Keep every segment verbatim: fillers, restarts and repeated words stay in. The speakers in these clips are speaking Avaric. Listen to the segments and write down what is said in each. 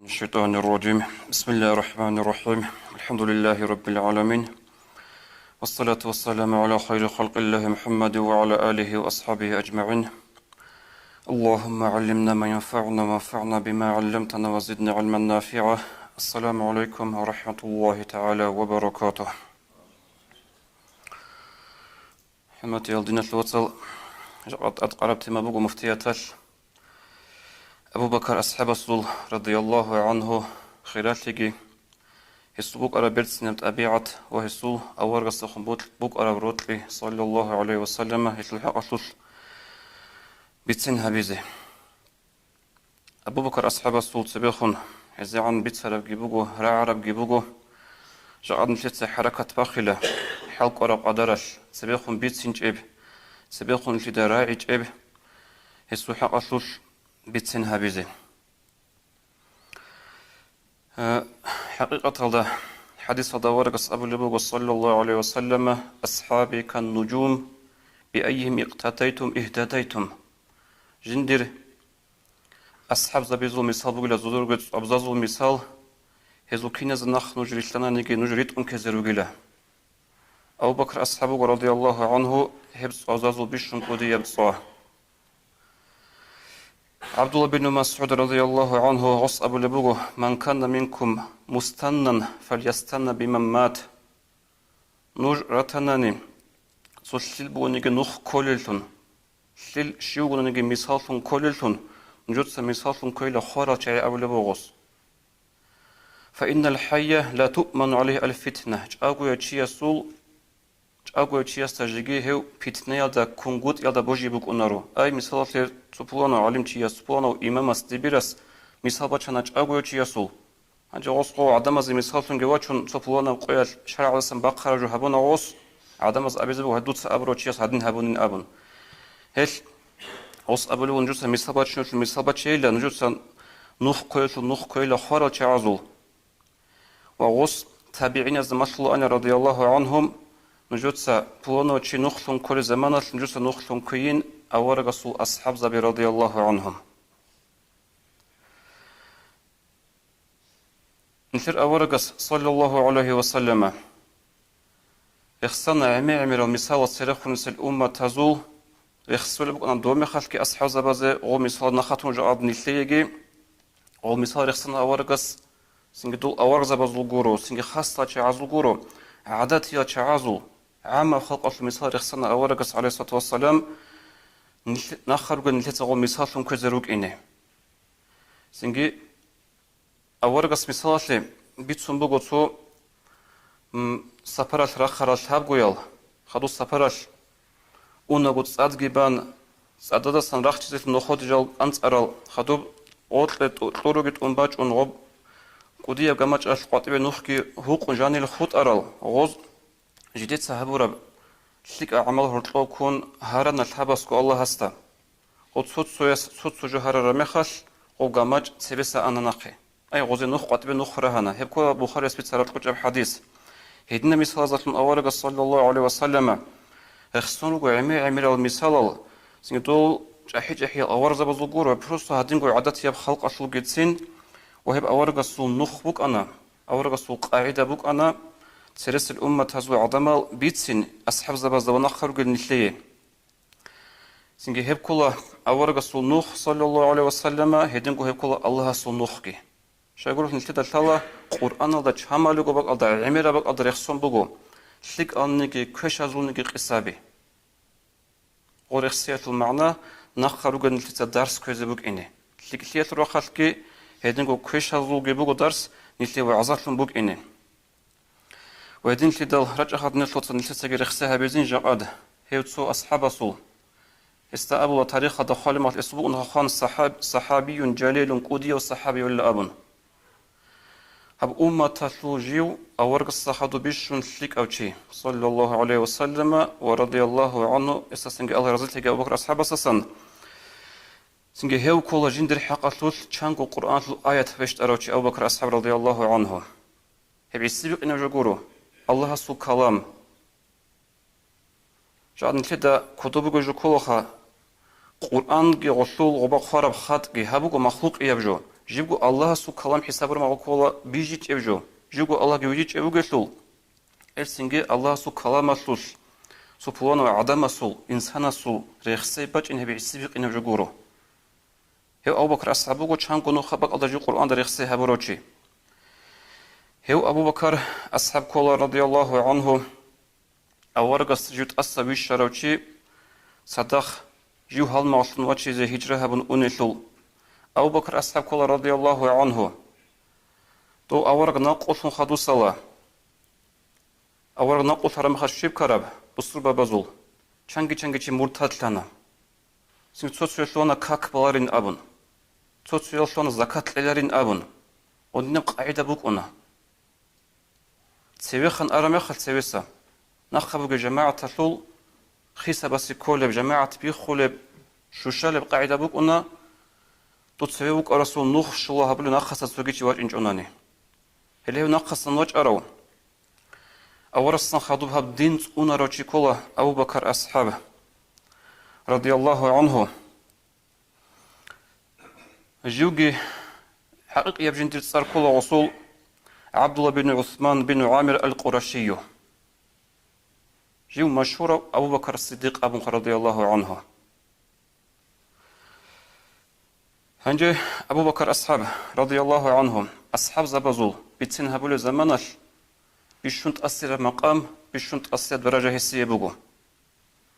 الشيطان الرجيم. بسم الله الرحمن الرحيم. الحمد لله رب العالمين. والصلاة والسلام على خير خلق الله محمد وعلى آله وأصحابه أجمعين. اللهم علمنا ما ينفعنا وانفعنا بما علمتنا وزدنا علما نافعا. السلام عليكم ورحمة الله تعالى وبركاته. ХӀурматиял диналъул вацал, жакъа тӀадкъараб тема буго муфтияталъ. Абу Бакар асхӀабасул, радияллагьу гӀангьу, хиралъиги, гьесул букӀараб берцинаб тӀабигӀат ва гьесул аварагасдехун букь-, букӀараб рокьи, саллаллагьу гӀалайгьи ва саллама, гьелъул хӀакъалъулъ бицин гьабизе. Абу Бакар асхӀабасул цебехун гӀезегӀан бицарабги буго, рагӀарабги буго. Жакъа нилъеца хӀаракат бахъила, хӀалкӀвараб къадаралъ цебехун бицинчӀеб, цебехун нилъеда рагӀичӀеб, гьесул хӀакъалъулъ бицин гьабизе. Э, хӀакъикъаталда, хӀадисалда аварагас абулеб буго, саллаллагьу гӀалайгьи ва саллама: «Асхаби кан-нужум, биаййигьим икътадайтум игьтадайтум». Жиндир асхӀабзабазул мисал бугила, зодорго цӀвабзазул мисал, гьезул киназда нахъ нуж рилълъананиги, нуж ритӀун ккезе ругила. Абу Бакр асхӀаб вуго, радияллагьу гӀангьу, гьеб цӀвабзазул бищун кӀудияб цӀва. ГӀабдулла бин МасгӀуд, радияллагьу гӀангьу, гъос абулеб буго: «Ман кана минкум мустаннан, фальястанна биман мат». Нуж ратанани, цо лъил бугониги нух кколеллъун, лъил щив вугониги мисаллъун кколеллъун, нужеца мисаллъун ккойила хварал чагӀи абулеб буго гъос. «Фаиннал хӀайя ла туъману гӀалайгьи аль-фитна», чӀагояв чиясул, чӀагояв чиясда жеги гьев питнаялда, кунгутӀиялда божи букӀунаро. Ай, мисалалъе, цо пуланав гӀалимчияс, цо пуланав имамас, дибирас мисал бачана чӀагояв чиясул. Гьанже гъос гъо гӀадамазе мисаллъунги вачун, цо пуланаб къоялъ шаргӀалдасан бахъараб жо гьабуна гъос, гӀадамаз абизе буго, гьадуца абурав чияс гьадин гьабунин абун. Гьелъ гъос абулев нужеца мисал бачиналъул мисал бачейила, нужеца нух ккоялъул нух ккойила хварал чагӀазул. Ва гъос табигӀиназда малъулаана, радияллагьу гӀангьум, нужеца пуланав чи нухлъун кколеб заманалъ нужеца нухлъун ккейин аварагасул асхӀабзаби, радияллагьу гӀангьум. Нилъер аварагас, саллаллагьу гӀалайгьи ва саллама, рехсана гӀемер-гӀемерал мисалал церехун нилъер умматазул, рехсолеб букӀана доб мехалъги асхӀабзабазе, гъо мисал нахъатун жагӀад нилъееги, гъо мисал рехсана аварагас, цинги дол аварагзабазул гуро, цинги хасал чагӀазул гуро, гӀадатиял чагӀазул, гӀаммаб халкъалъул мисал рехсана аварагас, гӀалайгьиссалату вассалам, нилъ-, нахъа ругел нилъеца гъо мисаллъун ккезе рукӀине. Цинги аварагас мисалалъе бицун буго цо, м, сапаралъ рахъарал лъабгоял, хадуб сапаралъ унаго цӀадги бан, цӀададасан рахчизелъун ноходижал анцӀарал, хадуб гъоркье тӀу-, кьуруги тӀун бачӀун гъоб кӀудияб гамачӀалъ къватӀибе нухги гьукъун жанил хутӀарал, гъоз жидеца гьабураб лъикӀаб гӀамал гьоркьов ккун гьарана лъабасго Аллагьасда. Гъо цо-цояс цо-цо жо гьарараб мехалъ, гъо гамачӀ цебеса ана нахъе. Ай, гъозе нух къватӀибе нух рагьана. Гьеб ккола Бухарияс бицараб кьучӀаб хӀадис. Гьединаб мисалазалъун аварагас, саллаллагьу гӀалайгьи ва саллама, рехсон руго гӀемер-гӀемерал мисалал, цинги дол чӀахӀи-чӀахӀиял аварагзабазул гуро, просто гьадинго гӀадатияб халкъалъулгицин, ва гьеб аварагасул нух букӀана, аварагасул къагӀида букӀана, цересел умматазул гӀадамал бицин асхӀабзабазда ва нахъа ругел нилъее. Цинги гьеб ккола аварагасул нух, саллаллагьу гӀалайгьи ва саллама, гьединго гьеб ккола Аллагьасул нухги. Щайгурелъул нилъеда лъала Къуръаналда чамалиго бакӀалда, гӀемераб бакӀалда рехсон буго лъикӀалниги квешазулниги къисаби. Гъо рехсиялъул магӀна нахъа ругел нилъеца дарс кквезе букӀине. ЛъикӀлъиялъул рахъалъги гьединго квешазулги буго дарс нилъее вагӀзалъун букӀине. Ва гьединлъидал рачӀахъад нилъеца нилъецаги рехсей гьабизин жакъад гьев цо асхӀабасул. Гьесда абула тарихалда хъвалеб мехалъ, гьесул букӀун хъван сахаб-, сахабиюн жалилун, кӀудияв сахабиюлла абун. Гьаб умматалъул жив аварагасда хадуб бищун лъикӀав чи, саллаллагьу гӀалайгьи ва саллама ва радияллагьу гӀангьу, гьесдасанги Аллагь разилъеги Абу Бакр асхӀабасдасан. Цинги гьев ккола жиндир хӀакъалъулъ чанго Къуръаналъул аят вещтӀарав чи Абу Бакр асхӀаб радияллагьу гӀангьу. Гьеб гӀисибикъинаб жо гуро, Аллагьасул калам. Жагьад нилъеда кодоб бугеб жо кколаха, Къуръанги гъолъул гъоба хъвараб хатӀги, гьаб буго махлукъияб жо. Живго Аллагьасул калам хӀисабураб магӀу ккола бижичӀеб жо. Живго Аллагьги вижичӀев вугелъул, гьелъинги Аллагьасул каламалъулъ, цо пуланав гӀадамасул, инсанасул рехсей бачӀин гьеб гӀиси бикъинаб жо гуро. Гьев Абу Бакр асхӀаб буго чанго нухалъ бакӀалда жив Къуръанда рехсей гьабурав чи. Гьев Абу Бакр асхӀаб ккола, радияллагьу гӀангьу, аварагас жив тӀаса вищарав чи, цадахъ жив гьалмагълъун вачизе гьижра гьабун унелъул. Абу Бакр асхӀаб ккола, радияллагьу гӀангьу. Дов авараг накъулъун хадусала. Авараг накъулъараб мехалъ щиб ккараб бусурбабазул? Чанги-чанги чи муртадлъана. Цин цо-цоял лъугьана как баларин абун. Цо-цоял лъугьана закат кьеларин абун. Гьединаб къагӀида букӀуна. Цевехан араб мехалъ цевеса. Нахъа бугеб жамагӀаталъул хисабасе кколеб, жамагӀат биххулеб, щущалеб къагӀида букӀуна, дов цеве вукӀарасул нух щула гьабулев нахъаса цоги чи вачӀинчӀунани. Гьеле гьев нахъасан вачӀарав, аварагасдасан хадуб гьаб дин цӀунарав чи ккола Абу Бакр асхӀаб, радияллагьу гӀангьу. Живги хӀакъикъияб жиндир цӀар ккола гъосул ГӀабдулла бин ГӀусман бин ГӀамир ал-Къурашию. Жив машгьурав Абу Бакр Сиддикъ абун, радияллагьу гӀангьу. Гьанже Абу Бакр асхӀаб, радияллагьу гӀангьу, асхӀабзабазул бицен гьабулеб заманалъ бищун тӀасияб макъам, бищун тӀасияб даража гьесие буго.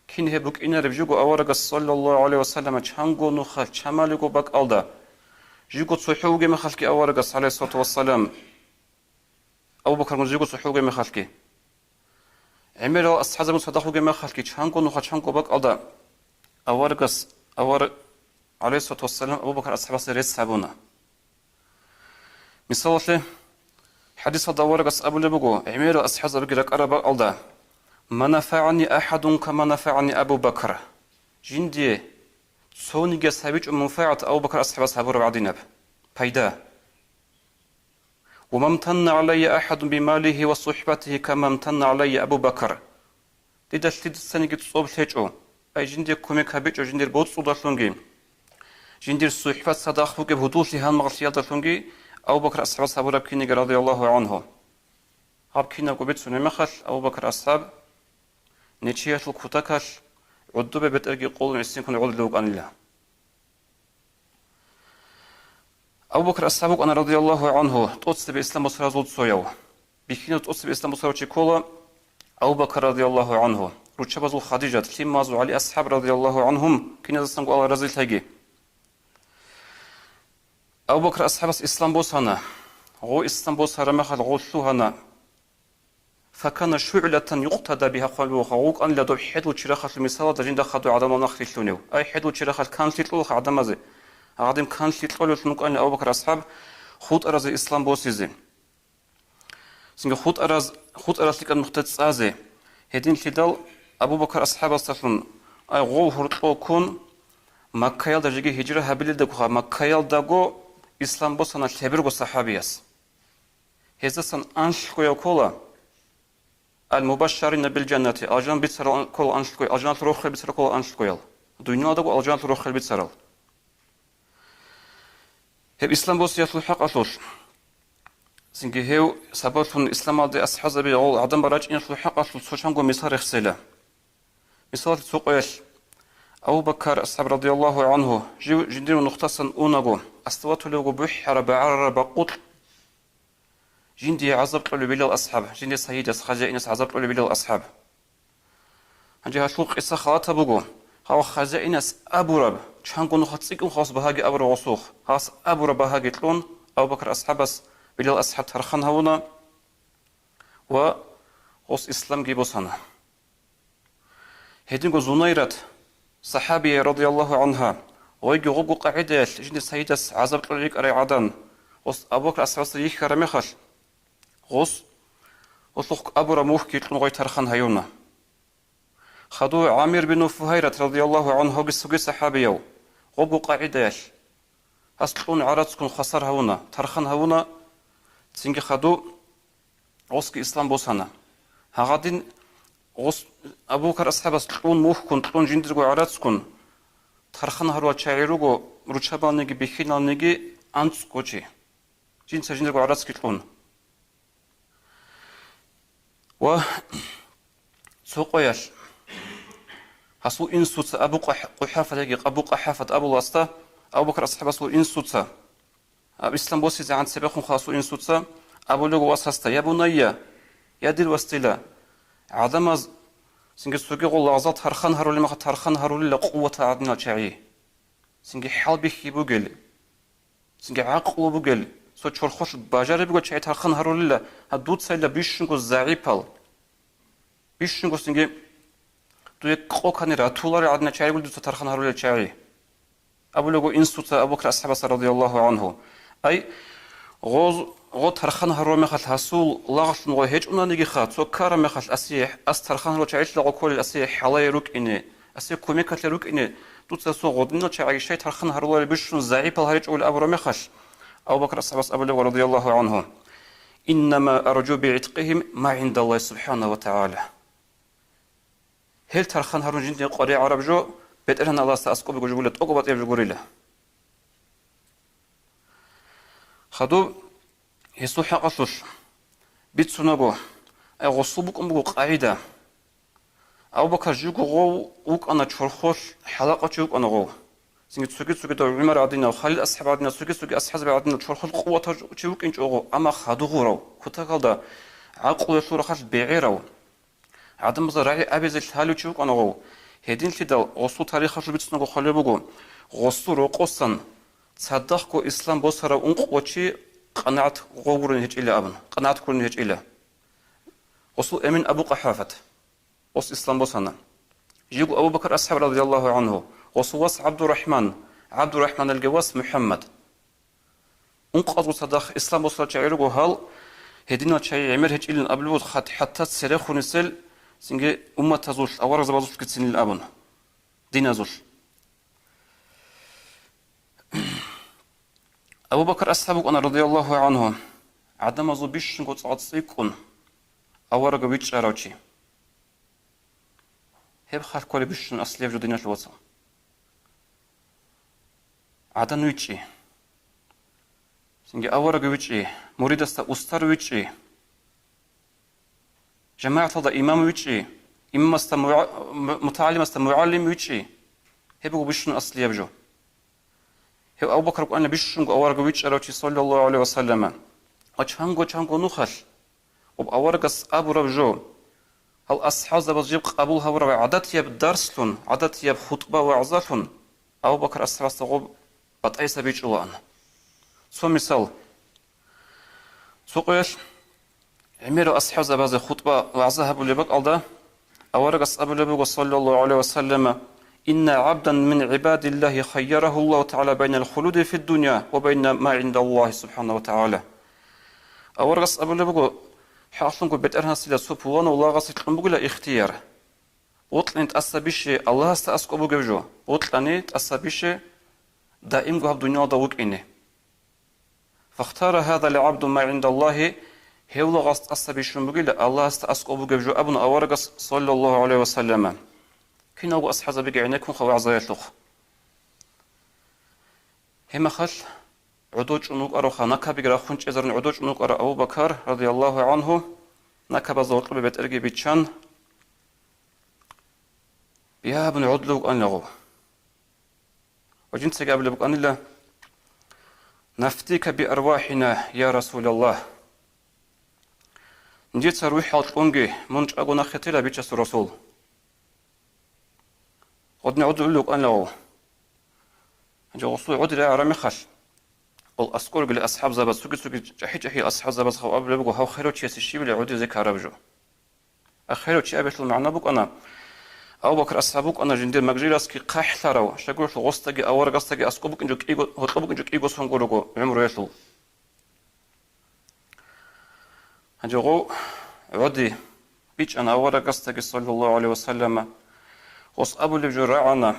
Кин гьеб букӀинареб жого аварагас, саллаллагьу гӀалайгьи ва саллама, чанго нухалъ чамалиго бакӀалда, живго цохӀо вугеб мехалъги аварагас, гӀалайгьиссалату вассалам, Абу Бакргун живго цохӀо вугеб мехалъги, гӀемерал асхӀабзабазул цадахъ вугеб мехалъги, чанго нухалъ чанго бакӀалда аварагас, авар-, гӀалайгьиссалату вассалам, Абу Бакр асхӀабасда рецц гьабуна. Мисалалъе, хӀадисалда аварагас абулеб буго, гӀемерал асхӀабзабиги ракӀараб бакӀалда: «Ма нафагӀани ахӀадун кама нафагӀани Абу Бакр». Жиндие цонигияс гьабичӀо мунфагӀат Абу Бакр асхӀабас гьабураб гӀадинаб пайда. «Ва ма мтанна гӀалайя ахӀадун бималигьи ва сухӀбатигьи кама мтанна гӀалайя Абу Бакр». Дида лъидацаниги цӀоб лъечӀо, ай жиндие кумек гьабичӀо жиндир боцӀудалъунги, жиндир сухӀбат цадахъ бугеб гьудуллъи гьалмагълъиялдалъунги Абу Бакр асхӀабас гьабураб киниги, радияллагьу гӀангьу. Гьаб кинабго бицунеб мехалъ, Абу Бакр асхӀаб нечиялъул кутакалъ гӀодобе бетӀерги къулун гӀисинккун гӀодулев вукӀанила. Абу Бакр асхӀаб вукӀана, радияллагьу гӀангьу, тӀоцебе ислам босаразул цояв. Бихьинав тӀоцебе ислам босарав чи ккола Абу Бакр, радияллагьу гӀангьу, руччабазул Хадижат, лъималазул ГӀали асхӀаб, радияллагьу гӀангьум, киназесанго Аллагь разилъаги. Абу Бакр асхӀабас ислам босана. Гъо ислам босараб мехалъ гъо лъугьана. «Факана шугӀлатан юкътада бигьа», хъван бугоха, гъо вукӀанила доб хӀедул чирахалъул мисалалда жинда хадув гӀадамал нахърилълъунев. Ай хӀедул чирахалъ канлъи кьолаха гӀадамазе. Гьадин канлъи кьолевлъун вукӀанила Абу Бакр асхӀаб хутӀаразе ислам босизе. Цинги хутӀараз-, хутӀаралъикӀан нухда цӀазе. Гьединлъидал Абу Бакр асхӀабасдалъун, ай гъов гьоркьов ккун, Маккаялда жеги гьижра гьабилелдагоха, Маккаялдаго ислам босана лъеберго сахӀабияс. Гьездасан анлъгояв ккола, ал-мубашшарина бил-жаннати, алжан бицарал ккола анлъгоял, алжаналъул рохел бицарал ккола анлъгоял, дуниялдаго алжаналъул рохел бицарал. Гьеб ислам босиялъул хӀакъалъулъ, цинги гьев сабаблъун исламалде асхӀабзаби гъол гӀадамал рачӀиналъул хӀакъалъулъ цо чанго мисал рехсела. Мисалалъе, цо къоялъ Абу Бакар асхӀаб, радияллагьу гӀангьу, жив жиндир нухдасан унаго, аставатулев вуго бухӀараб, багӀарараб бакъулъ, жиндие гӀазаб кьолев вилал асхӀаб, жиндир сайидас, хазаинас гӀазаб кьолев вилал асхӀаб. Гьанже гьалъул къиса халатаб буго, гьав хазаинас абураб, чанго нухалъ цӀикӀкӀун халас багьаги абураб гъосухъ, гьас абураб багьаги кьун, Абу Бакр асхӀабас вилал асхӀаб тархъан гьавуна ва гъос исламги босана. Гьединго Зунайрат, сахӀабия, радияллагьу гӀангьа, гъойги гъугу къагӀидаялъ жиндир сайидас гӀазаб кьолел рикӀкӀарай гӀадан, гъос Абу Бакр асхӀабасда йихьараб мехалъ, гъос гъолъухъ абураб мухьги кьун гъой тархъан гьаюна. Хадув ГӀамир бин Фугьайрат, радияллагьу гӀангьуги цоги сахӀабияв, гъобго къагӀидаялъ, гьас кьун гӀарацгун хвасар гьавуна, тархъан гьавуна, цинги хадув гъосги ислам босана. Гьагъадин гъос Абу Бакар асхӀабас кьун мухькун, кьун жиндирго гӀарацгун тархъан гьарулел чагӀи руго, руччабалниги бихьиналниги анцӀго чи, жинца жиндаго гӀарацги кьун. Ва цо къоялъ гьасул инсуца Абу Къах-, Къухьафат яги Абу Къахьафат абуласда, Абу Бакр асхӀабасул инсуца, аб-, ислам босизегӀан цебехун хасул инсуца абулего васасда: «Я бунайя, я дир вас дила, гӀадамаз цинги цогидал лагъзал тархан гьарулеб мехалъ тархан гьарулила къуватал гӀадинал чагӀи, цинги хӀалбихьи бугел, цинги гӀакълу бугел, цо чорхолъ бажариб бугел чагӀи тархан гьарулила, гьа дуцайила бищунго загӀипал». Бищунго цинги дуе къо ккани ратуларел гӀадинал чагӀи гури дуца тархан гьарулел чагӀи. Абулего инсуца Абу Бакр асхӀабасда радияллагьу гӀанхӀу: «Ай, гъоз-, гъо тархан гьарураб мехалъ гьасул лагълъун гъо гьечӀунанигиха, цо ккараб мехалъ асие, ас тархан гьарурал чагӀилъ гъо кколел асие хӀалае рукӀине, асие кумекалъе рукӀине, дуца гъосул гъодинал чагӀиги щай тархан гьаруларел бищун загӀипал гьаричӀого абураб мехалъ». Абу Бакр асхӀабас абулеб радияллагьу гӀанхӀу: «Иннама аржу бигӀиткъигьим ма гӀиндаллагьи субхӀанагьу ва тагӀала». Гьел тархан гьарун жинде къваригӀараб жо БетӀергьан Аллагьасда аскӀоб буго жо гури, тӀокӀаб батӀияб жо гурила. Хадуб гьесул хӀакъалъулъ бицунаго, ай, гъосул букӀун буго къагӀида. Абу Бакар живго гъов вукӀана чорхолъ, хӀалакъав чи вукӀана гъов. Цинги цоги-цогидав ГӀумар гӀадинав, Халил асхӀаб гӀадинав, цоги-цоги асхӀабзаби гӀадинав чорхолъ къуватав чи вукӀинчӀого, амма хадув гъурав, кутакалда гӀакълуялъул рахъалъ бегӀерав, гӀадамазда рагӀи абизе лъалев чи вукӀана гъов. Гьединлъидал гъосул тарихалъул бицунаго хъвалеб буго, гъосул рокъосан цадахъго ислам босарав ункъо чи къанагӀат гъов гурин гьечӀила абун, къанагӀат гурин гьечӀила. Гъосул эмен Абу Къахьафат. Гъос ислам босана. Живго Абу Бакар асхӀаб радияллагьу гӀанхӀу, гъосул вас ГӀабдурахӀман, ГӀабдурахӀманалги вас МухӀаммад. Ункъазул цадахъ ислам босарал чагӀи руго гьал, гьединал чагӀи гӀемер гьечӀилин абулеб буго, хат-, хӀатта церехун нилъел цинги умматазулъ, аварагзабазулъгицинилан абун, диназулъ. Абу Бакар асхӀаб вукӀана радияллагьу гӀанхӀу, гӀадамазул бищунго цӀакъ цӀикӀкӀун авараг вичӀчӀарав чи. Гьеб хал кколеб бищун аслияб жо, диналъул вацал. ГӀадан вичӀчӀи. Цинги авараг вичӀчӀи, муридасда устар вичӀчӀи. ЖамагӀаталда имам вичӀчӀи, имамасда мугӀа-, му-, мутагӀалимасда мугӀалим вичӀчӀи. Гьеб буго бищун аслияб жо. Гьев Абу Бакр вукӀана бищунго авараг вичӀчӀарав чи, саллаллагьу гӀалайгьи ва саллама. Ва чанго-чанго нухалъ, гъоб аварагас абураб жо, гьал асхӀабзабаз жиб къабул гьабураб гӀадатияб дарслъун, гӀадатияб хутӀба-вагӀзалъун Абу Бакр асхӀабасда гъоб батӀайса бичӀчӀулаан. Цо мисал. Цо къоялъ гӀемерал асхӀабзабазе хутӀба-вагӀза гьабулеб бакӀалда, аварагас абулеб буго, саллаллагьу гӀалайгьи ва саллама: «Инна гӀабдан мин гӀибадиллагьи хайярагьуллагьу тагӀала байнал хулуди фиддунья ва байна ма гӀиндаллагьи субхӀанагьу ва тагӀала». Аварагас абулеб буго, хӀакълъунго БетӀергьанасила цо пуланав лагъасе кьун бугила ихтияр. Бокьани тӀаса бише Аллагьасда аскӀоб бугеб жо, бокьани тӀаса бише даимго гьаб дуниялда вукӀине. «Фахтара гьазал гӀабду ма гӀиндаллагьи», гьев лагъас тӀаса бищун бугила Аллагьасда аскӀоб бугеб жо абун аварагас, саллаллагьу гӀалайгьи ва саллама. Киналго асхӀабзабиги гӀенеккунха вагӀзаялъухъ. Гьеб мехалъ гӀодов чӀун вукӀаравха, накабиги рахун чӀезарун гӀодов чӀун вукӀарав Абу Бакар, радияллагьу гӀанхӀу, накабазда гьоркьоб бетӀерги биччан, бигьа абун гӀодулев вукӀанила гъов. Ва жинцаги абулеб букӀанила: «Нафдика би арвахӀина, я Расулаллагь». Нижеца рухӀал кьунги, мун чӀаго нахъе тела, Бичасул Расул. Гъодин гӀодулев вукӀанила гъов. Гьанже гъосул гӀодире араб мехалъ, гъол аскӀор ругел асхӀабзабаз, цоги-цоги чӀахӀи-чӀахӀи асхӀабзабаз гьав абулеб буго, гьав херав чиясе щибила гӀодизе ккараб жо. Ахирав чи абиялъул магӀна букӀана, Абу Бакр асхӀаб вукӀана жиндир магжирасги хъахӀлъарав, щайгурелъул гъосдаги аварагасдаги аскӀоб букӀинчӀо кӀиго, гьоркьоб букӀинчӀо кӀиго сон гурого гӀумруялъул. Гьанже гъов гӀоди бичӀчӀана аварагасдаги, саллаллагьу гӀалайгьи ва саллама, гъос абулеб жо рагӀана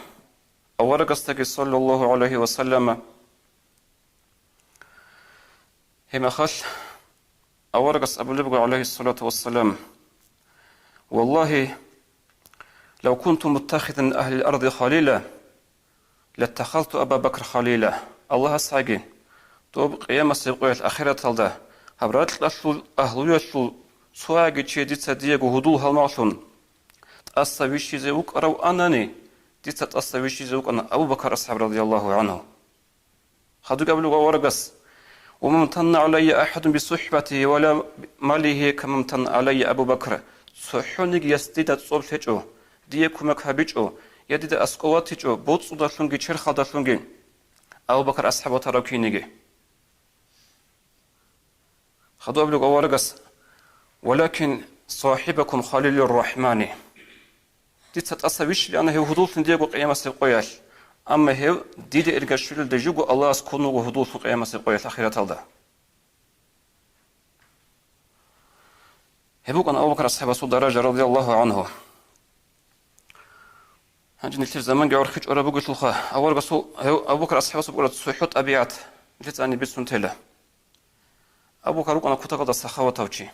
аварагасдаги, саллаллагьу гӀалайгьи ва саллама. Гьеб мехалъ аварагас абулеб буго, гӀалайгьиссалату вассалам: «Валлагьи, лав кунту муттахизан мин агьлил арди халила, латтахазту Аба Бакр халила». АллагьасгӀаги, Доб къиямасеб къоялъ ахираталда гьаб ракьалъул агьлуялъул цояги чи дица диего гьудул гьалмагълъун тӀаса вищизе вукӀарав анани, дица тӀаса вищизе вукӀана Абу Бакар асхӀаб радияллагьу гӀангьу. Хадуб абулеб аварагас: «Ва ма мтанна гӀалайя ахӀадун бисухӀбатигьи ва ла малигьи кама мтанна гӀалайя Абу Бакр». ЦохӀониги яс дида цӀоб лъечӀо, дие кумек гьабичӀо, я дида аскӀов ватичӀо, боцӀудалъунги черхалдалъунги Абу Бакр асхӀаб ватарав киниги. Хадуб абулеб аварагас: «Валакин сахибакум халилур рахмани». Дица тӀаса вищилаана гьев гьудуллъун диего къиямасеб къоялъ, амма гьев дида иргащулелда живго Аллагьас ккун вуго гьудуллъун къиямасеб къоялъ ахираталда. Гьеб букӀана Абу Бакр асхӀабасул даража радияллагьу гӀангьу. Гьанже нилъер заманги гӀорхъи чӀвараб бугелъулха, аварагасул гьев Абу Бакр асхӀабасул букӀараб цохӀо тӀабигӀат нилъеца гьаниб бицун тела. Абу Бакр вукӀана кутакалда сахаватав чи.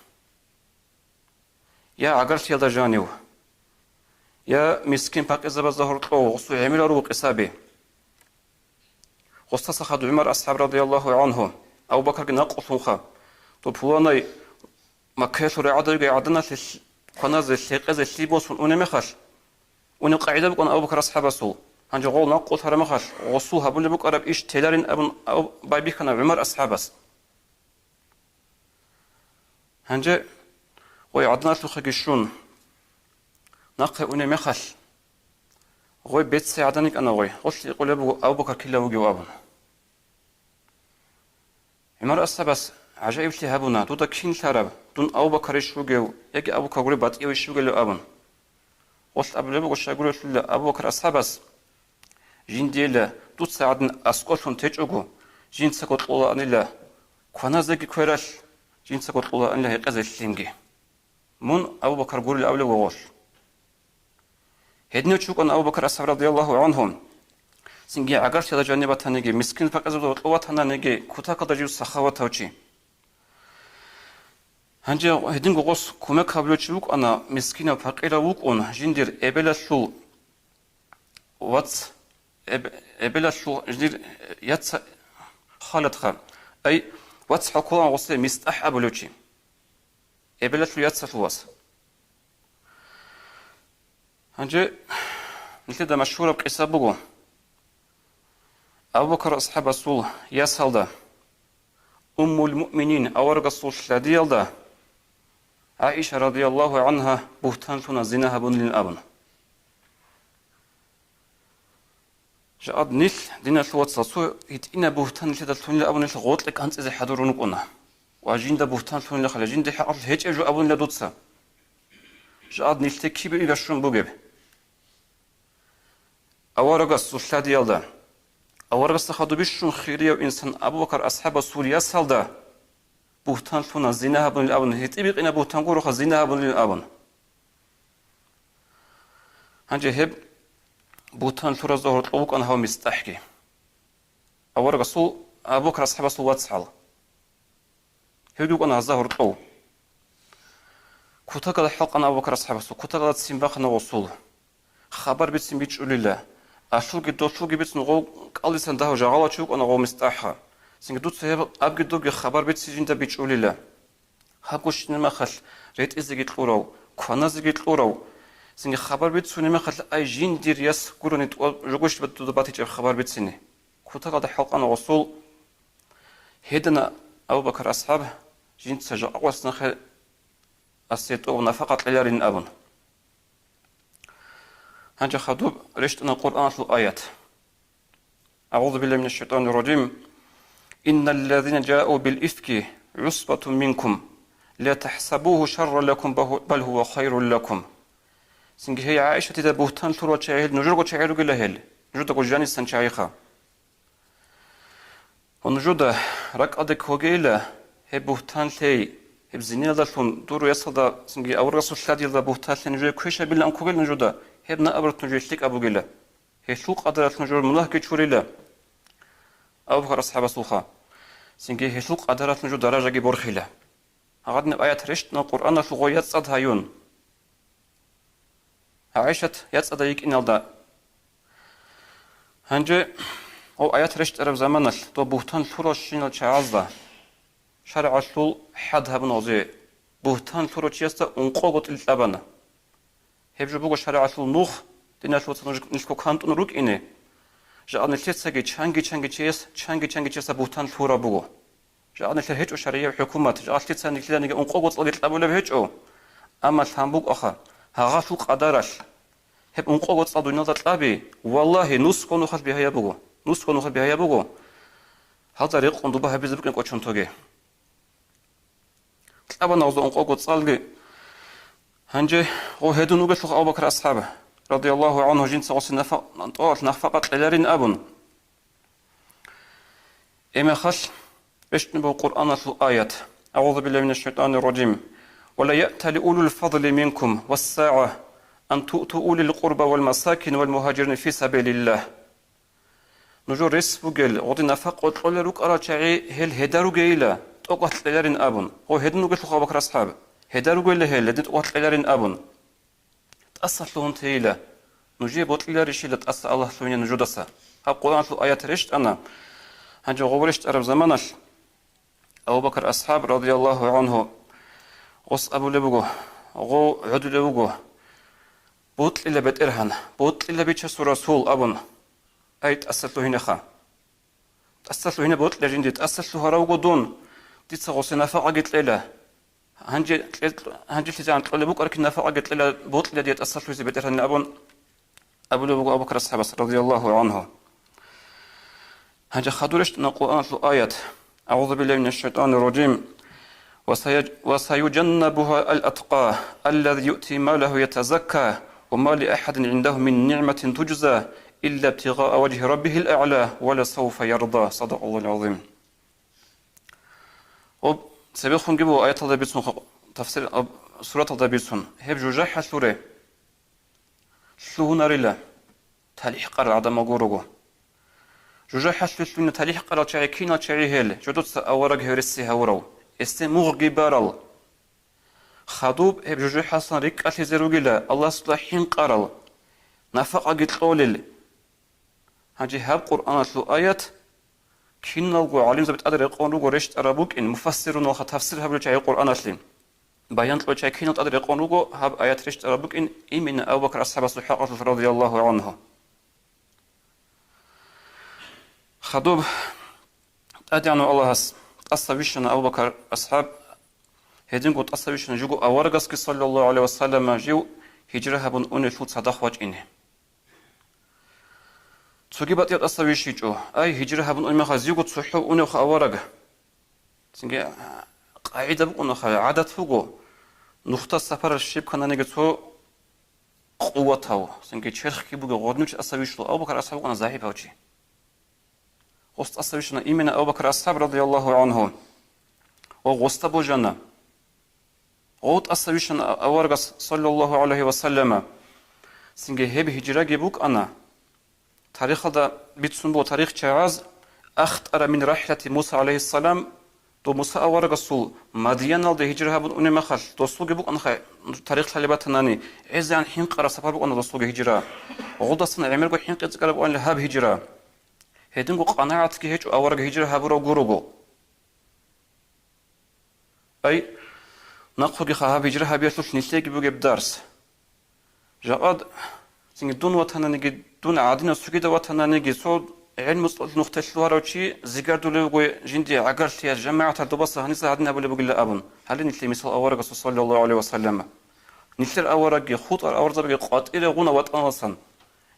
Я гӀагарлъиялда жанив, я мискин-пакъирзабазда гьоркьов гъосул гӀемерал руго къисаби. Гъостаса хадуб ГӀумар асхӀаб радияллагьу гӀангьу, Абу Бакарги накъулъунха, доб пуланай Маккаялъул рагӀадаги гӀаданалъе лъ-, кваназе, лъекъезе лъи босун унеб мехалъ, унеб къагӀида букӀана Абу Бакар асхӀабасул. Гьанже гъол накъулъараб мехалъ, гъосул гьабулеб букӀараб иш теларин абун аб-, байбихьана ГӀумар асхӀабас. Гьанже гъой гӀаданалъухъеги щун, нахъе унеб мехалъ, гъой бецци гӀадан йикӀана гъой, гъолъ гьикъулеб буго Абу Бакар кила вугев абун. ГӀумар асхӀабас гӀажаиблъи гьабуна: «Дуда кин лъараб, дун Абу Бакарищ вугев, яги Абу Бакар гуреб батӀияв ищ вугелев?» абун. Гъолъ абулеб буго, щайгурелъул Абу Бакар асхӀабас: «Жиндиела дуца гӀадин аскӀолъун течӀого, жинцаго кьолаанила кваназеги квералъ, жинцаго кьолаанила гьекъезе лъимги. Мун Абу Бакар гурила», абулеб буго гъолъ. Гьединав чи вукӀана Абу Бакар асхӀаб радияллагьу гӀангьу. Цинги гӀагарлъиялда жаниб батаниги, мискин-пакъирзабазда гьоркьов ватаниги, кутакалда жив сахаватав чи. Гьанже гьединго гъос кумек гьабулев чи вукӀана, мискинав-пакъирав вукӀун, жиндир эбелалъул вац-, эб-, эбелалъул жиндир яца халатха, ай, вац хӀалкулан гъосе МистӀахӀ абулев чи. Эбелалъул яцалъул вас. Гьанже нилъеда машгьураб къиса буго. Абу Бакар асхӀабасул ясалда, Уммул Муъминин аварагасул лъадиялда ГӀаиша радияллагьу гӀангьа бугьтанлъуна зина гьабунилин абун. Жакъад нилъ, диналъул вацал, цо гьитӀинаб бугьтан нилъеда лъунила абун нилъ гъоркье кӀанцӀизе хӀадурун рукӀуна. Ва жинда бугьтан лъунила хала, жинда хӀакъалъулъ гьечӀеб жо абунила дуца. Жакъад нилъ текибе иргащун бугеб. Аварагасул лъадиялда. Аварагасда хадуб бищун хирияв инсан Абу Бакар асхӀабасул ясалда бугьтан лъуна зина гьабунил абун, гьитӀи-бикъина бугьтан гуроха зина гьабунил абун. Гьанже гьеб бугьтан лъуразда гьоркьов вукӀана гьав МистӀахӀги. Аварагасул, Абу Бакр асхӀабасул вацгӀал. Гьев вукӀана гьазда гьоркьов. Кутакалда хӀалкъана Абу Бакр асхӀабасул, кутакалда ццин бахъана гъосул. Хабар бицин бичӀчӀулила. Алъулги долъулги бицун гъов кӀалдисан дагьав жагъалав чи вукӀана гъов МистӀахӀ. Цинги дуца гьеб абги добги хабар бицин жинда бичӀчӀулила. Гьаб гущинаб мехалъ ретӀизеги кьурав, кваназеги кьурав, цинги хабар бицунеб мехалъ, ай, жиндир яс гурони тӀо-, жо гущ дуда батичӀеб хабар бицине. Кутакалда хӀалкъана гъосул. Гьедина Абу Бакр асхӀаб жинца жакъа къвас нахъе асие тӀов нафакъа кьеларин абун. Гьанже хадуб рещтӀана Къуръаналъул аят. أعوذ بالله من الشيطان الرجيم. إن الذين جاءوا بالإفك عصبة منكم لا تحسبوه شرا لكم بل هو خير لكم. Цинги, гьей, ГӀаиша, дида бугьтан лъурал чагӀи гьел нужерго чагӀи ругила гьел, нужедаго жанисан чагӀиха. Ва нужеда ракӀалде ккогейила гьеб бугьтан лъей, гьеб зиналдалъун дур ясалда цинги аварагасул лъадиялда бугьтан лъей нужее квешабилан ккогел нужеда, гьеб наоборот нужее лъикӀаб бугила. Гьелъул къадаралъ нужер мунагьги чурила. Абу Бакр асхӀабасулха. Цинги гьелъул къадаралъ нужер даражаги борхила. Гьагъадинаб аят рещтӀана Къуръаналъул гъой яцӀцӀад гьаюн. ГӀайшат яцӀцӀадай йикӀиналда. Гьанже Гьав аят рещтӀараб заманалъ дов бугьтан лъуралщинал чагӀазда шаригӀалъул хӀад гьабуна гъозе. Бугьтан лъурав чиясда ункъого тӀил кьабана. Гьеб жо буго шаригӀалъул нух, диналъул вацал, нуж нилъго кантӀун рукӀине. Жакъа нилъецаги чанги-чанги чияс, чанги-чанги чиясда бугьтан лъураб буго. Жакъа нилъер гьечӀо шаригӀияб хӀукумат, жакъа лъица нилъеданиги ункъого цӀалги кьабулеб гьечӀо. Амма лъан букӀаха, гьагъалъул къадаралъ. Гьеб ункъого цӀал дуниялда кьаби, валлагьи, нусго нухалъ бигьаяб буго. Нусго нухалъ бигьаяб буго. Гьалда рекъон дуба гьабизе букӀин кӀочон тоге. Кьабана гъозда ункъого цӀалги. Гьанже гъо гьедун вугелъулха Абу Бакр асхӀаб, радияллагьу гӀангьу, жинца гъосе нафа-, тӀоалъ нафакъа кьеларин абун. Гьеб мехалъ рещтӀун буго Къуръаналъул аят: «أعوذ بالله من الشيطان الرجيم. ولا يأتل أولو الفضل منكم والسعة أن تؤتوا أولي القربى والمساكين والمهاجرين في سبيل الله». Нужер рес бугел, гъодин нафакъа кьолел рукӀарал чагӀи гьел гьеда ругейила, тӀокӀалъ кьеларин абун. Гъо гьедин вугелъулха Абу Бакр асхӀаб, гьеда ругейила гьел, гьедин тӀокӀалъ кьеларин абун. ТӀаса лъугьун тейила. Нужее бокьиларищила тӀаса Аллагь лъугьине нужедаса. Гьаб Къуръаналъул аят рещтӀана. Гьанже гъов рещтӀараб заманалъ Абу Бакр асхӀаб, радияллагьу гӀангьу, гъос абулеб буго, гъов гӀодулев вуго: «Бокьила, БетӀергьан, бокьила, Бичасул Расул», – абун. Ай, тӀаса лъугьинеха. ТӀаса лъугьине бокьила жинде, тӀаса лъугьарав вуго дун, дица гъосе нафакъаги кьела. Гьанже кьел-, гьанжелъизегӀан кьолеб букӀараб кин нафакъаги кьела, бокьила дие тӀаса лъугьизе, БетӀергьанин, абун абулеб буго Абу Бакр асхӀабас, радияллагьу гӀангьу. Гьанже хадур рещтӀана Къуръаналъул аят: «أعوذ بالله من الشيطان الرجيم. وسيج-، وسيجنبها الأتقى الذي يؤتي ماله يتزكى وما لأحد عنده من نعمة تجزى إلا ابتغاء وجه ربه الأعلى ولسوف يرضى». صدق الله العظيم. Об, цебехунги буго аяталда бицун, хъ-, тафсир, об, сураталда бицун. Гьеб жужахӀалъуре лъугьунарила, талихӀ къарал гӀадамал гурого. ЖужахӀалъуре лъугьуна талихӀ къарал чагӀи, кинал чагӀи гьел, жодоца авараг гьев ресси гьавурав, гьесде мугъги барал. Хадуб гьеб жужахӀалъан рикӀкӀалъизе ругила Аллагьасда хӀинкъарал, нафакъаги кьолел. Гьанже гьаб Къуръаналъул аят киналго гӀалимзаби тӀаде рекъон руго рещтӀараб букӀин, муфассируналха тафсир гьабулел чагӀи Къуръаналъе, баян кьолел чагӀи кинал тӀаде рекъон руго гьаб аят рещтӀараб букӀин, именно Абу Бакр асхӀабасул хӀакъалъулъ, радияллагьу гӀангьу. Хадуб ТӀадегӀанав Аллагьас тӀаса вищана Абу Бакр асхӀаб, гьединго тӀаса вищана жуго аварагасги, саллаллагьу гӀалайгьи ва саллама, жив гьижра гьабун унелъул цадахъ вачӀине. Цоги батӀияб тӀаса вищичӀо. Ай, гьижра гьабун унеб мехалъ живго цохӀо уневха авараг. Цинги, а, къагӀида букӀунаха, гӀадат буго, нухда сапаралъ щиб ккананиги цо къуватав, цинги черхги бугев гъодинав чи тӀаса вищула. Абу Бакр асхӀаб вукӀана загӀипав чи. Гъос тӀаса вищана именно Абу Бакр асхӀаб, радияллагьу гӀангьу, ва гъосда божана. Гъов тӀаса вищана аварагас, саллаллагьу гӀалайгьи ва саллама. Цинги гьеб гьижраги букӀана. Тарихалда бицун буго тарихчагӀаз: «أخطر من رحلة موسى عليه السلام», дов Муса аварагасул Мадияналде гьижра гьабун унеб мехалъ, досулги букӀанха, тарих лъалеб батанани, гӀезегӀан хӀинкъараб сапар букӀана досулги гьижра. Гъолдасан гӀемерго хӀинкъи цӀикӀкӀараб букӀанила гьаб гьижра. Гьединго къанагӀатги гьечӀо авараг гьижра гьабурав гурого. Ай, нахъуги хагьаб гьижра гьабиялъулъ нилъеги бугеб дарс. Жакъад, цинги дун ватананиги, дун гӀадинав цогидав ватананиги, цо гӀелму цӀалулъ нухде лъугьарав чи зигардулев вуго жинди гӀагарлъиялъ, жамагӀаталъ добаса гьаниса гьадин гьабулеб бугилан абун. Гьале нилъее мисал аварагасул, саллаллагьу гӀалайгьи ва саллама. Нилъер аварагги, хутӀар аварагзабиги къватӀире гъуна ватӀаналдасан.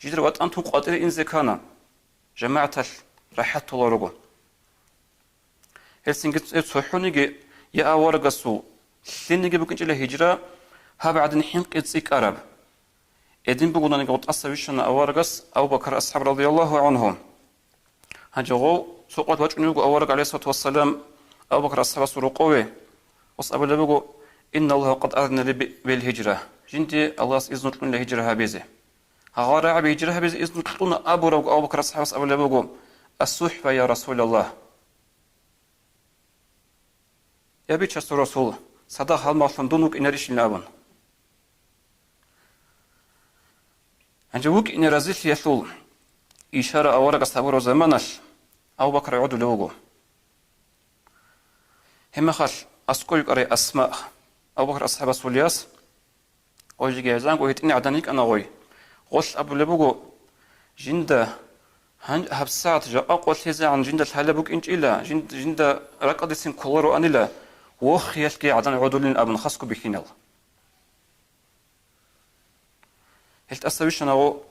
Жидер ватӀан тун къватӀире инзе ккана. ЖамагӀаталъ рахӀат толел руго. Гьелцинги цо-, цохӀониги я аварагасул, лъениги букӀинчӀила гьижра гьаб гӀадин хӀинкъи цӀикӀкӀараб. Гьедин бугонаниги, гъотӀаса вищана аварагас Абу Бакр асхӀаб, радияллагьу гӀангьу. Гьанже гъов цо къват вачӀунев вуго авараг, гӀалайгьиссалату вассалам, Абу Бакр асхӀабасул рокъове, гъос абулеб буго: «إن الله قد أذن لي بالهجرة». Жинде Аллагьас изну кьунила гьижра гьабизе. Гьагъал рагӀаби гьижра гьабизе изну кьуна абурабго, Абу Бакр асхӀабас абулеб буго: «السحفة يا رسول الله». Я Бичасул Расул, цадахъ гьалмагълъун дун вукӀинарищин абун. Гьанже вукӀине разилъиялъул ишара аварагас гьабураб заманалъ Абу Бакр гӀодулев вуго. Гьеб мехалъ аскӀов йикӀарай Асма, Абу Бакр асхӀабасул яс, гъой жеги гӀезанго гьитӀине гӀадан йикӀана гъой. Гъолъ абулеб буго, жинда гьан-, гьабсагӀат жакъа къо лъезегӀан жинда лъалеб букӀинчӀила, жин-, жинда ракӀалдецин кколароанила, вохиялъги гӀадан гӀодулин абун хасго бихьинал. Гьел тӀаса вищана гъо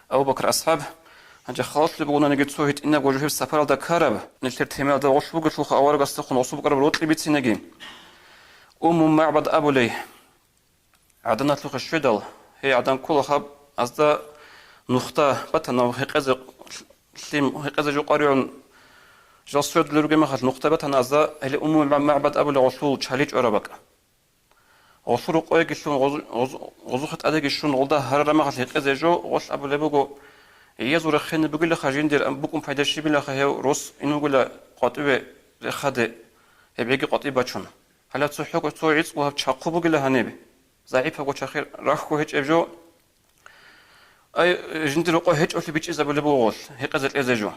Абу Бакр асхӀаб, гьанже халалъулеб бугонаниги цо гьитӀинабго жо гьеб сапаралда ккараб, нилъер темаялда гъолъ бугелъулха аварагасдехун гъосул букӀараб рокьи бицинаги. Умму МагӀбад абулей гӀаданалъухъе щведал, гьей гӀадан ккола хаб, азда нухда батана гьекъезе лъим, гьекъезе жо къваригӀун жал свердулел ругеб мехалъ нухда батана азда, гьеле Умму МагӀбад абулей гъолъул чали чӀвараб бакӀ. Гъолъул рукъоеги лъун, гъоз-, гъоз-, гъозухъе тӀадеги щун, гъолда гьарараб мехалъ гьекъезе жо, гъолъ абулеб буго, гӀиязул рехене бугилаха жиндир, ам букӀун пайда щибилаха гьев рос ин вугила къватӀиве рехаде, гьеб гӀеги къватӀиб бачун. Гьалаб цо хӀокӀо цо гӀицӀго гьаб чахъу бугила гьаниб, загӀипабго чахъи рахьго гьечӀеб жо, ай, жиндир рокъо гьечӀолъи бичӀчӀизабулеб буго гъолъ, гьекъезе кьезе жо.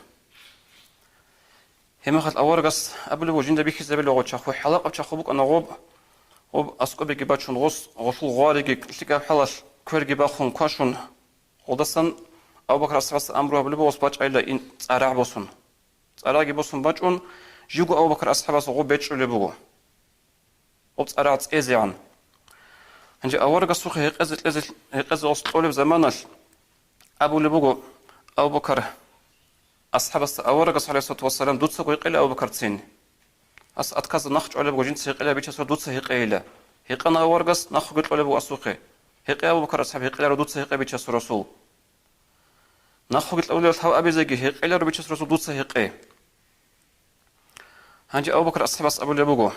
Гьеб мехалъ аварагас абулеб буго жинда бихьизабилеб гъо чахъу, хӀалакъаб чахъу букӀана гъоб, гъоб аскӀобеги бачун гъос, гъолъул гъвариги лъикӀаб хӀалалъ кверги бахун квашун, гъолдасан Абу Бакр асхӀабас амру гьабулеб буго гъос бачӀайила ин цӀарагӀ босун. ЦӀарагӀги босун бачӀун, живго Абу Бакр асхӀабас гъоб бечӀчӀулеб буго. Гъоб цӀарагӀ цӀезегӀан. Гьанже аварагасухъе гьекъезе кьезе, гьекъезе гъос кьолеб заманалъ абулеб буго Абу Бакр асхӀабасда аварагас, гӀалайгьиссалату вассалам, дуцаго гьекъела Абу Бакрцин. Ас отказда нахъ чӀвалеб буго жинца гьекъела бичасура дуца гьекъейила. Гьекъана аварагас, нахъеги кьолеб буго асухъе. Гьекъе, Абу Бакр асхӀаб, гьекъеларо дуца гьекъе бичасурасул. Нахъеги кьолеб лъав абизеги, гьекъеларо бичасурасул дуца гьекъе. Гьанже Абу Бакр асхӀабас абулеб буго,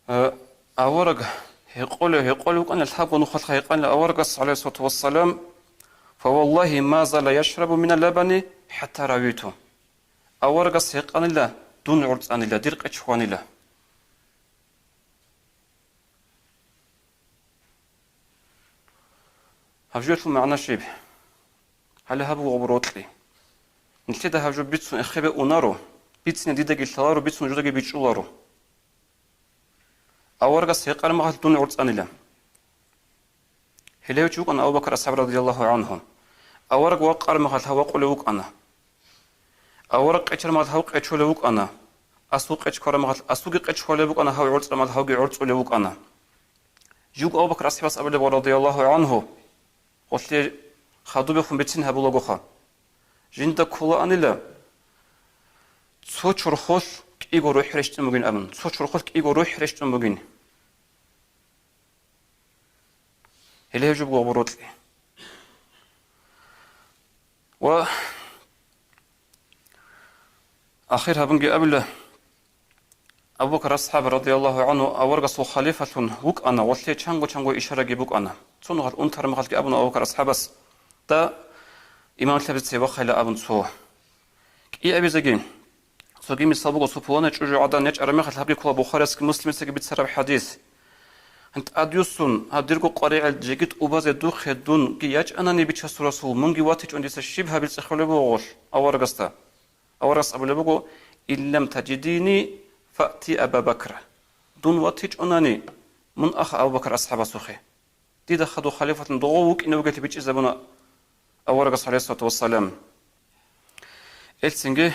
э, авараг гьекъолев, гьекъолев вукӀана лъабго нухалъха гьекъанила аварагас, гӀалайгьиссалату вассалам, «Фаваллагьи ма зала яшрабу мина лабани хӀатта равиту». Аварагас гьекъанила, дун гӀорцӀанила, дир къеч хванила. Гьаб жоялъул магӀна щиб? Гьале гьаб буго гъоб рокьи. Нилъеда гьаб жо бицун эхебе унаро, бицине дидаги лъаларо, бицун жудаги бичӀчӀуларо. Аварагас гьекъараб мехалъ дун гӀорцӀанила. Гьелев чи вукӀана Абу Бакр асхӀаб радияллагьу гӀанхӀу. Авараг вакъараб мехалъ гьав вакъулев вукӀана. Авараг къечараб мехалъ гьав къечолев вукӀана. Асул къеч ккараб мехалъ асулги къеч хвалев вукӀана, гьав гӀорцӀараб мехалъ гьавги гӀорцӀулев вукӀана. Живго Абу Бакр асхӀабас абулеб, радияллагьу гӀанхӀу, гъолъие хадубехун бицин гьабулагоха. Жинда кколаанила, цо чорхолъ кӀиго рухӀ рещтӀун бугин абун, цо чорхолъ кӀиго рухӀ рещтӀун бугин. Гьеле гьеб жо буго гъоб рокьи. Ва ахир гьабунги абила, Абу Бакр асхӀаб радияллагьу гӀанхӀу аварагасул халифалъун вукӀана, гъолъие чанго-чанго ишараги букӀана. Цо нухалъ унтараб мехалъги абуна Абу Бакр асхӀабас, «Да, имамлъабизе цеве вахъайила», абун цо. КӀиабизеги, цоги мисал буго, цо пуланай чӀужугӀадан ячӀараб мехалъ, гьабги ккола Бухариясги Муслимицаги бицараб хӀадис. ТӀадвуссун, гьаб дирго къваригӀел жеги тӀубазе духъе дунги ячӀанани, Бичасул Расул, мунги ватичӀун дица щиб гьабил цӀехолеб буго гъолъ аварагасда? Аварагас абулеб буго, «Ин лам таджидини, фаъти Аба Бакр». Дун ватичӀунани, мун аха Абу Бакр асхӀабасухъе. Дида хадуб халифатун дов гъов вукӀине вугелъи бичӀчӀизабуна аварагас, гӀалайгьиссалату вассалам. Элцинги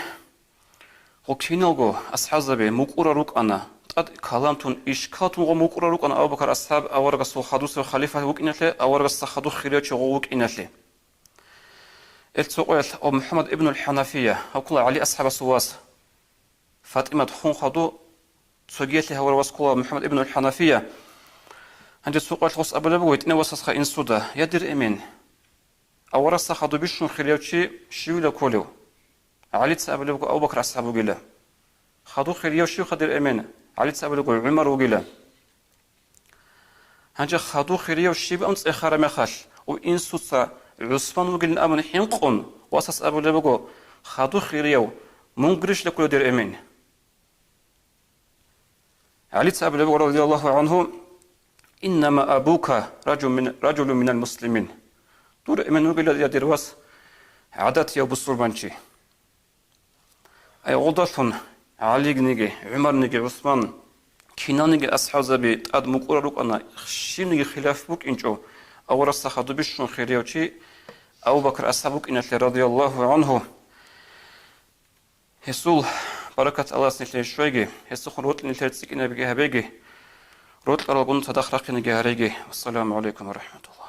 гъо киналго асхӀабзаби мукӀурал рукӀана, тӀад каламтун, ишкалтун гъо мукӀурал рукӀана Абу Бакр асхӀаб аварагасул хадусев халифа вукӀиналъе, аварагасда хадуб хирияв чи гъо вукӀиналъе. Эл цо къоялъ ва МухӀаммад ибнул ХӀанафия, гьав ккола ГӀали асхӀабасул вас, ФатӀимат хун хадуб, цогиялъе гьавурав вас ккола МухӀаммад ибнул ХӀанафия. Гьанже цо къоялъ гъос абулеб буго гьитӀинав васасха инсуда: «Я, дир эмен, аварагасда хадуб бищун хирияв чи щивила кколев?» ГӀалица абулеб буго Абу Бакр асхӀаб вугила. «Хадуб хирияв щивха, дир эмен?» ГӀалица абулеб буго ГӀумар вугила. Гьанже хадуб хирияв щиб абун цӀехараб мехалъ, ва инсуца ГӀусман вугилан абун хӀинкъун, васас абулеб буго: «Хадуб хирияв мун гурищила кколев, дир эмен?» ГӀалица абулеб буго, радияллагьу гӀанхӀу: «Иннама абука раджу мин-, раджулун минал муслимин». Дур эмен вугила, я дир вас, гӀадатияв бусурбанчи. Ай гъолдалъун ГӀалигниги, ГӀумарниги, ГӀусман, киналниги асхӀабзаби тӀад мукӀурал рукӀана, щибниги хилаф букӀинчӀо, аварагасда хадуб бищун хирияв чи Абу Бакр асхӀаб вукӀиналъе, радияллагьу гӀангьу. Гьесул баракат Аллагьас нилъее щвеги, гьесухъун рокьи нилъер цӀикӀкӀинабиги гьабеги, рокьаралгун цадахъ рахъинеги гьареги. Вассаламу гӀалайкум ва рахӀматуллагь.